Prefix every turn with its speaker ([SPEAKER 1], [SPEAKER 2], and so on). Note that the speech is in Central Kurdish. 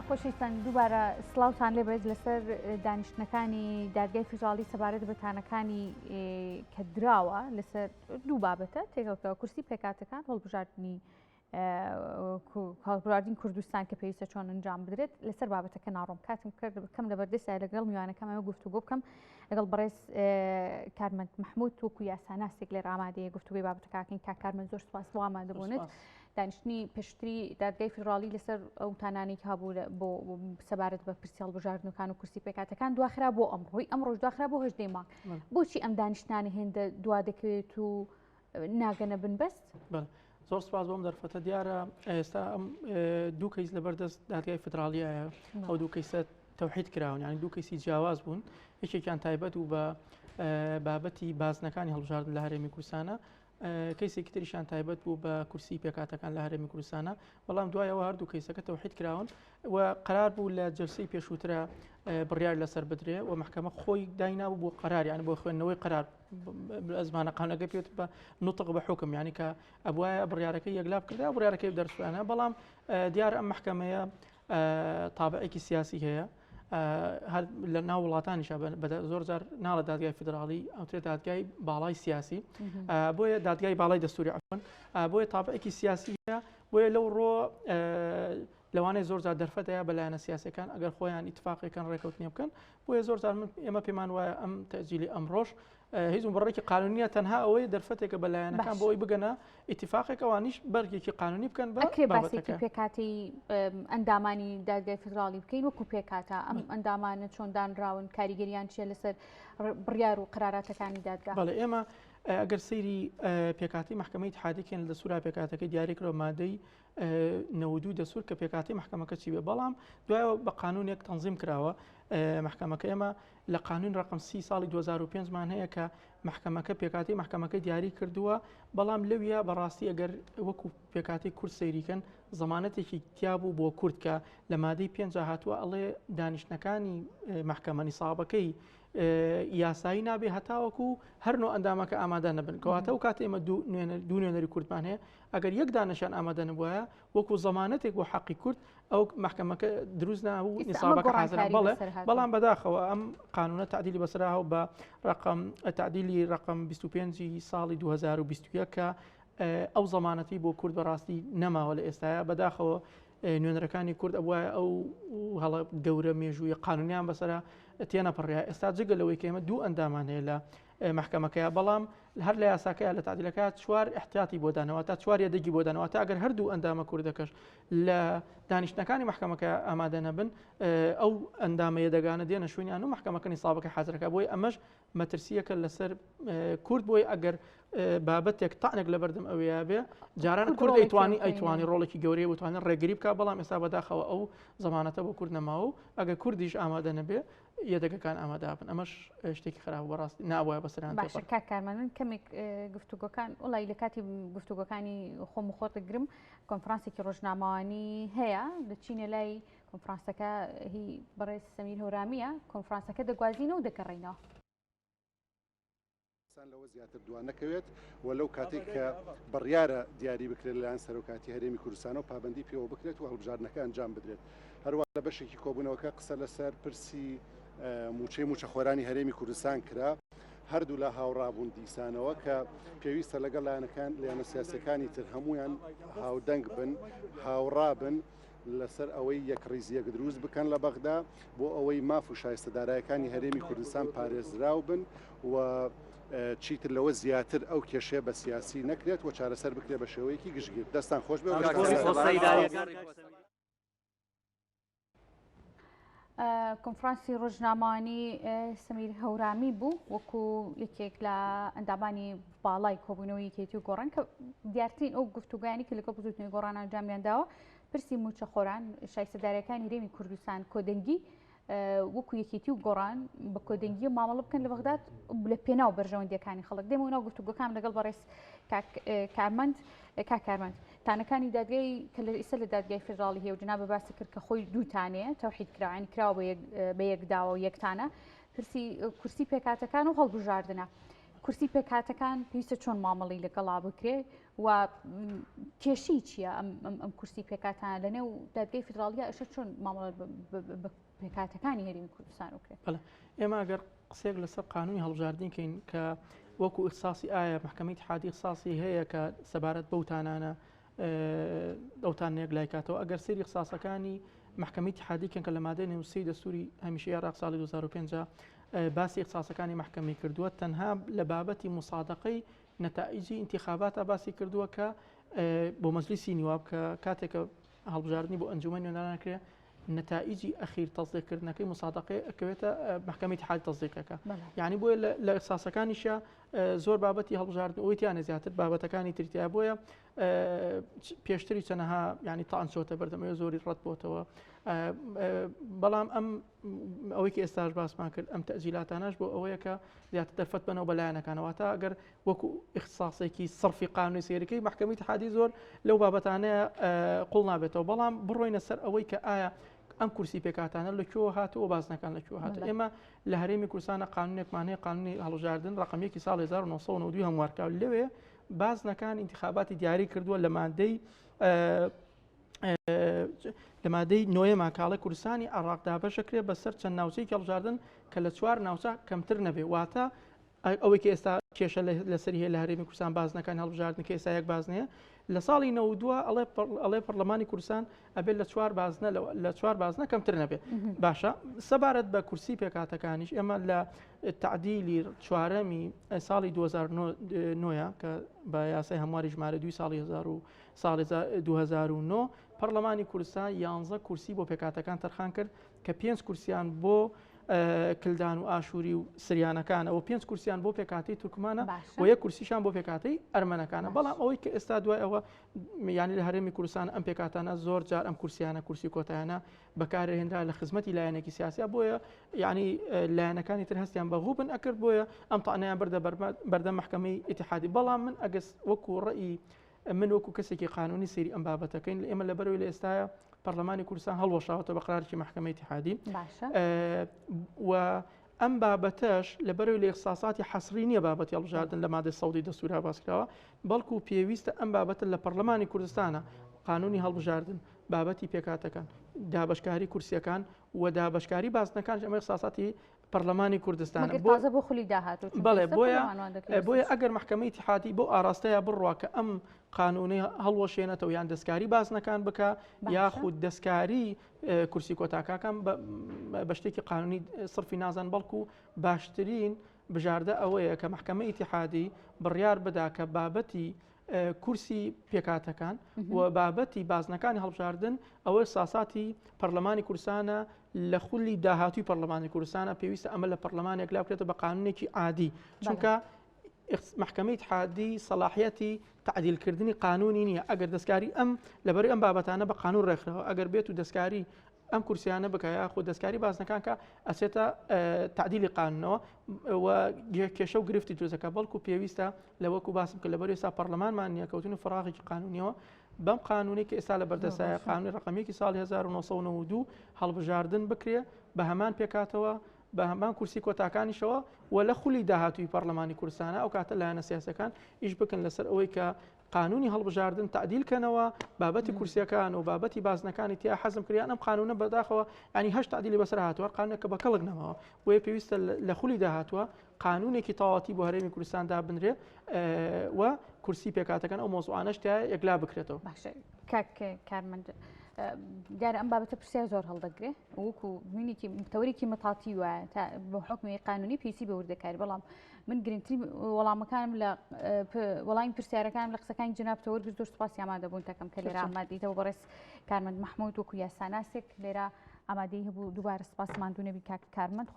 [SPEAKER 1] خۆشەویستان دووبارە سڵاوتان لێبێت لەسەر دانیشتنەکانی دادگای فیدراڵی سەبارەت بە تانەکانی کە دراوە لەسەر دوو بابەتە تێکەڵکەوە کورسی پێکاتەکان هەڵبژاردننی هەڵبژاردنی کوردستان کە پێویستە چۆن ئەنجام بدرێت لەسەر بابەتەکە ناڕۆم کاتم کرد بکەم لە بەردەستە لەگەڵ میوانەکەمەوە گفتوگۆ بکەم لەگەڵ بەڕێز کارمەند مححمود وەکو یاساناسێک لێ ئامادەیە گفتوگوی بابەتەکەکەین کا کارمەند زۆر سپاس بۆ ئامادەبوونت دانیشتنی پێشتری دادگای فیدراڵی لەسەر ئەو تانانەی هەبوو بۆ سەبارەت بە پرسی هەڵبژاردنەکان و کورسی پێکاتەکان دواخرا بۆ ئەمڕۆی ئەمڕۆژ دواخرا بۆ هەژدەی مانگ بۆچی ئەم دانیشتانە هێندە دوا دەکەوێت و ناگەنە بنبەست؟
[SPEAKER 2] زۆر سپاس بۆم دەرفەتە دیارە ئێستا ئەم دوو کەیس لەبەردەست دادگای فدراڵیایە ئەو دوو کەیسە تەوحید کراون یانی دوو کەیسی جیاواز بوون یەکێکیان تایبەت و بە بابەتی بازنەکانی هەڵبژاردن لە هەرێمی کوردستانە کەیسێکی تریشان تایبەت بوو بە کورسی پێکاتەکان لە هەرێمی کوردستانە بەڵام دوایەوە هەردوو کەیسەکە تەوحید کراون و قرار بوو لە جلسەی پێشووترە بڕیار لەسەر بدرێ و محکمە خۆی داینابوو بۆ قرار یان بۆ خوێندنەوەی قرار ئەزمانە قانەکە پێت بە نطق بە حکم ینی کە ئەبواە بڕیارەکە یەکلا بکردا بڕیارەکەی دەرسوانە بەڵام دیار ئەم محکمەیە تابعێکی سیاسی هەیە هەر لە ناو وڵاتانیشە زۆر جار ناڵە دادگای فیدراڵی ئەوترێ دادگای باڵای سیاسی بۆیە دادگای باڵای دەستوری عفن بۆیە تابعێکی سیاسی هەیە بۆیە لەو ڕۆ لەوانەیە زۆر جار دەرفەت هەیە بە لایەنە سیاسەکان ئەگەر خۆیان ئیتفاقێکن ڕێکەوتنی بکەن بۆیە زۆر جار من ئێمە پێمان وایە ئەم تەجیلی ئەمڕۆژ هیچ بڕێکی قانونیە تەنها ئەوەی دەرفەتێکە بە لایەنەکان بۆی بگەنە ئیتفاقێک ئەوانیش بەرگێکی قانونی بکەن بە
[SPEAKER 1] ئەکرێ باسێکی پێکاتی ئەندامانی دادگای فیدراڵی بکەین وەکو پێکاتە ئەم ئەندامانە چۆن دانراون کاریگەریان چیە لەسەر بڕیار و قراراتەکانی دادگا
[SPEAKER 2] بەڵێ ئێمە ئەگەر سەیری پێکاتی محکمەی اتحادیکەن لە سوورا پێکاتەکەی دیاریکرەوە مادەی 92 دەسوور کە پێکاتی محکمەکە چی بێ بەڵام دوایەوە بە قانونێک تەنزیم کراوە محکمەکە ئێمە لە قانون ڕقم سی ساڵی 2005 مان هەیە کە محکمەکە پێکاتی محکمەکەی دیاری کردووە بەڵام لەویا بەڕاستی ئەگەر وەکو پێکاتی کورد سەیریکەن زەمانەتێکی تیابوو بۆ کورد کە لە مادەی پێنج هاتووە ئەڵێ دانیشتنەکانی محکمە نیسابەکەی یاسایی نابێ هەتاوەکو هەر نۆ ئەندامەکە ئامادە نەبن کەواتە و کات ئێمە دوو نوێنەری کوردمان هەیە ئەگەر یەک دانەشان ئامادە نەبوایە وەکو زەمانەتێک بۆ حەقی کورد ئەو مەحکەمەکە دروست نابوو نیسابەکە حازرە بەڵێ بەڵام بەداخەوە ئەم قانونە تعدیلی بەسەرا و بە ڕقم تعدیلی ڕقم 25 ساڵی 2021 کە ئەو زەمانەتی بۆ کورد بەڕاستی نەماوە لە ئێستاە بەداخەوە نوێنەرەکانی کورد ئەبواە ئەو هەڵە گەورە مێژووی قانونیان بەسرە تێنەپەڕیا ئێستا جگە لەوەی کە ئێمە دوو ئەندامان هەیە لە مەحکەمەکەیە بەڵام هەر لە یاساکەیە لە تعدیلەکە چوار احتیاطی بۆ دانەوە تا چوار یەدەگی بۆ دانەوە تا ئەگەر هەردوو ئەندامە کوردەکەش لە دانیشتنەکانی مەحکەمەکە ئامادە نەبن ئەو ئەندامە یەدەگانە دێنە شوێنیان و مەحکەمەکە نیسابەکە حازرەکە بۆی ئەمەش مەترسیەکە لەسەر کورد بۆی ئەگەر بابەتێک تاانێک لە بەردەم ئەوەیە بێ جاران کورد ئەیتوانی ئەیتوانی ڕۆڵێکی گەورەی بتوانێت ڕێگری بکە بەڵام ئێستا بەداخەوە ئەو زمانەتە بۆ کورد نەماوە و ئەگەر کوردیش ئامادە نەبێ یەدەگەکان ئامادە بن ئەمەش شتێکی خراپ بەڕاستی نابووە بەسەران
[SPEAKER 1] باشە کاک کارمان من کەمێک گفتوگۆکان وڵی لە کاتی گفتوگۆکانی خۆم و خۆت دەگرم کۆنفرانسێکی ڕۆژنامەوانی هەیە دەچینە لای کۆنفرانسەکە هی بەڕێز سەمیر هۆرامیە کۆنفرانسەکە دەگوازینەوە دەگەڕینەوە.
[SPEAKER 3] کوردستان لەوە زیاتر دوا نەکەوێت و لەو کاتێک کە بڕیارە دیاری بکرێت لەلایەن سەرۆکاتی هەرێمی کوردستانەوە پابندی پێوە بکرێت و هەڵبژاردنەکە ئەنجام بدرێت. هەروە لە بەشێکی کۆبوونەوەکە قسە لەسەر پرسی موچەی موچەخۆرانی هەرێمی کوردستان کرا. هەردوولا هاوڕابوون دیسانەوە کە پێویستە لەگەڵ لایەنەکان لایەنە سیاسەکانی تر هەمویان هاودەنگ بن هاوڕا بن لەسەر ئەوەی یەکڕیزییەک دروست بکەن لە بەغدا بۆ ئەوەی ماف و شایستە دارایەکانی هەرێمی کوردستان پارێزراو بن و چیتر لەوە زیاتر ئەو کێشەیە بە سیاسی نەکرێت و چارەسەر بکرێت بە شێوەیەکی گشتگیر. دەستان خۆش بێ.
[SPEAKER 1] کۆنفرانسی ڕۆژنامەوانی سەمیر هەورامی بوو وەکو یەکێک لە ئەندامانی باڵای کۆبوونەوەی یەکێتی و گۆڕان کە دیارترین ئەو گفتوگویانی کە لەگەڵ بزوتنەوەی گۆڕان ئەنجامیان داوە پرسی موچەخۆران شایستەدارەکانی هەرێمی کوردستان کۆدەنگی وەکو یەکێتی و گۆڕان بە کۆدەنگی مامەڵە بکەن لە بەغداد لە پێناو بەرژەوەندیەکانی خەڵک دێمەوە ناو گفتوگۆکان لەگەڵ بەڕێز کارمەند کاک کارمەند تانەکانی دادگای کە لە ئیستا لە دادگای فیدراڵی هەیە و جنابە باسی کرد کە خۆی دوو تانەیە تەوحید کراوە یانی کراوە بە یەک بە یەک داوە و یەک تانە پرسی کورسی پێکهاتەکان و هەڵبژاردنە. کورسی پێکهاتەکان پێویستە چۆن مامەڵی لەگەڵا بکرێ و کێشەی چییە ئەم کورسی پێکهاتانە لە نێو دادگەی فیدراڵیە ئەشە چۆن مامەڵە بە پێکهاتەکانی هەرێمی کوردستان بکرێت؟
[SPEAKER 2] ئێمە ئەگەر قسەیەک لەسەر قانونی هەڵبژاردنی کەین کە وەکو ئیخساسی ئایا محکمەی ئیتحادی ئیخساسی هەیە کە سەبارەت بەو تانانە ئەو تانەیەک لای کاتەوە ئەگەر سەیری ئیخساسەکانی محکمەی ئیتحادی کەن کە لە مادەی 93 دەستوری هەمیشەی عێراق ساڵی 2005 باسی ئیخساسەکانی محکمەی کردووە تەنها لە بابەتی مسادقەی نەتائیجی ئینتیخاباتە باسی کردووە کە بۆ مەجلیسی نیواب کە کاتێکە هەڵبژاردننی بۆ ئەنجومەن نوێنەران کرێ نەتائیجی ئەخیر تەزیقکردنەکەی مسادقەی ئەکەوێتە محکمەی اتحاد تەزیقەکە یعنی بۆیە لە ئیخساسەکانیشە زۆر بابەتی هەڵبژاردن ئەوەی تیانە زیاتر بابەتەکانی ترتیا بۆیە پێشتری چەنەها ینی تاان چۆتە بەردەمەوە زۆری ڕەت بۆتەوە بەڵام ئەم ئەوەی کە ئێستاش باسمان کرد ئەم تەجیلاتانەش بۆ ئەوەیە کە زیاتر دەرفەت بنەوە بە لایەنەکانەوە تا ئەگەر وەکو ئیخساسێکی سڕفی قانونی سەیرەکەی مەحکەمەی ئیتحادی زۆر لەو بابەتانەیە قوڵ نابێتەوە بەڵام بڕۆینە سەر ئەوەی کە ئایا ئەم کورسی پێکاتانە لە کوێوە هاتووە بازنەکان لە کوێوە هاتووە ئێمە لە هەرێمی کوردستانە قانونێکمان هەیە قانونی هەڵبژاردن ڕقم یەکی ساڵ 1992 هەموارکراو لەوێ بازنەکان ئینتخاباتی دیاری کردووە لە مادەی لە مادەی نۆیەما کاڵێ کوردستانی عراق دابەشەکرێ بەسەر چەند ناوچەیەکی هەڵبژاردن کە لە چوار ناوچە کەمتر نەبێ واتە ئەوەی کە ئێستا کێشە لەسەری هەیە لە هەرێمی کوردستان بازنەکانی هەڵبژاردن کە ئێستا یەک بازنەیە لە ساڵی 92 ئەڵێ ئەڵێ پەرلەمانی کوردستان ئەبێت لە چوار بازنە لە چوار بازنە کەمتر نەبێت باشە سەبارەت بە کورسی پێکاتەکانیش ئێمە لە تعدیلی چوارەمی ساڵی 2009 کە بە یاسای هەمواری ژمارە دوی ساڵی 1000 ساڵی 2009 پەرلەمانی کوردستان 11 کورسی بۆ پێکاتەکان تەرخان کرد کە پێنج کورسیان بۆ کلدان و ئاشووری و سریانەکانە و پێنج کورسیان بۆ پێکاتی تورکمانە و یەک کورسیشان بۆ پێکاتی ئەرمەنەکانە بەڵام ئەوەی کە ئێستا دوای ئەوە ینی لە هەرێمی کوردستان ئەم پێکاتانە زۆر جار ئەم کورسیانە کورسی کۆتایانە بەکارهێنرا لە خزمەتی لایەنێکی سیاسیا بۆیە یعنی لایەنەکانی تر هەستیان بە غوبن ئەکرد بۆیە ئەم تانیان بردە بەردەم محکمەی ئیتحادی بەڵام من ئەگەس وەکو ڕئی من وەکو کەسێکی قانونی سەیری ئەم بابەتەکەین لە ئێمە لەبەرەوەی لە ئێستاە پەرلەمانی کوردستان هەڵوەشاوەتە بە قرارێکی محکمەی ئیتحادی و ئەم بابەتەش لەبەرەوەی لە ئیخساساتی حەسری نییە بابەتی هەڵبژاردن لە مادەی سەودی دەستورا باسکراوە بەڵکو پێویستە ئەم بابەتە لە پەرلەمانی کوردستانە قانونی هەڵبژاردن بابەتی پێکاتەکان دابشکاری کورسیەکان و دابشکاری بازنەکانش ئەمە ئیخساساتی پەرلەمانی کوردستانە
[SPEAKER 1] مەگەر تازە بۆ خولی داهاتوو چونکە
[SPEAKER 2] بەڵێ
[SPEAKER 1] ئێستا
[SPEAKER 2] بۆیە
[SPEAKER 1] پەرلەمان وان دەکرێت
[SPEAKER 2] بۆیە ئەگەر مەحکەمەی ئیتیحادی بەو ئاراستەیە بڕوا کە ئەم قانونەی هەڵوەشێنێتەوە یان دەستکاری بازنەکان بکە
[SPEAKER 1] باشە.
[SPEAKER 2] یاخود دەستکاری کورسی کۆتاکاکان بە شتێکی قانونی سڕفی نازان بەڵکو باشترین بژاردە ئەوەیە کە مەحکەمەی ئیتیحادی بڕیار بدا کە بابەتی کورسی پێکهاتەکان و بابەتی بازنەکانی هەڵبژاردن ئەوەی ساساتی پەرلەمانی کوردستانە لە خولی داهاتوی پەرلەمانی کوردستانە پێویستە ئەمە لە پەرلەمانێک لا بکرێتەوە بە قانونێکی عادی چونکە محکمەی اتحادی سەلاحیەتی تعدیلکردنی قانونی نییە ئەگەر دەستکاری ئەم لەبەری ئەم بابەتانە بە قانون ڕێکخراوە ئەگەر بێت و دەستکاری ئەم کورسیانە بکە یاخود دەستکاری بازنەکان کە ئەچێتە تعدیلی قانونەوە و کێشە و گرفتی دروستەکە بەڵکو پێویستە لە وەکو باسم کە لەبەر ئێستا پەرلەمانمان نییە کەوتن و فراغێکی قانونیەوە بەم قانونی کە ئێستا لە بەردەسایە قانونی ڕقمیەکی ساڵی 1992 هەڵبژاردن بکرێ بە هەمان پێکاتەوە بە هەمان کورسی کۆتاکانیشەوە و لە خولی داهاتووی پەرلەمانی کوردستانە ئەو کاتە لایەنە سیاسەکان ئیش بکەن لەسەر ئەوەی کە قانونی هەڵبژاردن تەعدیل کەنەوە بابەتی کورسیەکان و بابەتی بازنەکانی تیا حەزم کریان ئەم قانونە بەداخەوە ینی هەشت تعدیلی بەسەر هاتووە قانونێکە بە کەڵک نەماوە بۆیە پێویستە لە خولی داهاتوە قانونێکی تەواوەتی بۆ هەرێمی کوردستان دابنرێ و کورسی پێکاتەکان ئەو مۆزوعانەش تیا یەکلا بکرێتەوە.
[SPEAKER 1] باشە کاک کارمەند دیارە ئەم بابەتە پرسیار زۆر هەڵدەگرێ وەکو مینێکی تەوەرێکی مەتاتی وایە تا بۆ حکمی قانونی پێویستی بە وردەکاری بەڵام من گرنگترین وەڵامەکانم لە وەڵامی پرسیارەکانم لە قسەکانی جەنابتەوە وەرگرت زۆر سوپاسی ئامادەبوونتەکەم کە لێرە ئامادەیتەوە بەڕێز کارمەند مەحموود وەکو یاساناسێک لێرە ئامادەی هەبوو دووبارە سپاس ماندوو نەبی کاک کارمەند خۆش.